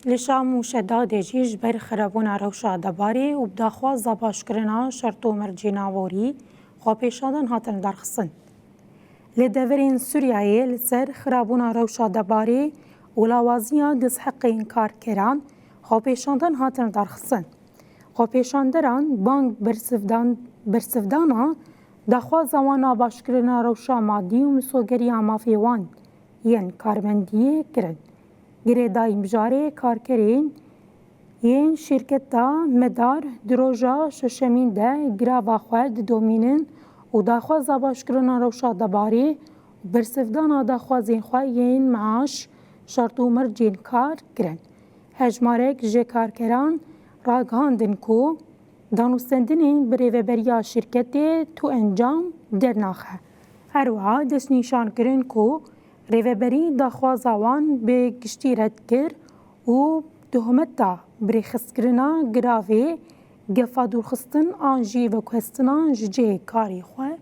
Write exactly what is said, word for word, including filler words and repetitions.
Li Şam û Şedadê jî ji ber xirabûna rewşa debarê û bi daxwaza başkirina şert û mercên aborî xwepêşandan hatin darxistin. Li deverên Sûriyeyê li ser xirabûna rewşa debarê û lawaziya desthiqên karkeran xwepêşandan hatin darxistin. Xwepêşanderan bang bersivdan-, bersivdana daxwaza wan a başkirina rewşa madî û misogeriya mafê wan yên karmendiyê kirin. Girêdayî mijarê karkerên yên şîrketa Medar di roja şeşemîn de girava xwe didomînin û daxwaza başkirina rewşa debarê û bersivdana daxwazên xwe yên meaş, şert û mercên kar kirin. Hejmarek ji karkeran ragihandin ku danûstendinên bi rêveberiya şîrketê tu encam dernaxe. Her wiha destnîşan kirin ku rêveberî daxwaza wan bi giştî red kir û tohmeta birêxistkirina giravê, gefa dûrxistin an jî veguhestina ji cihê karê xwe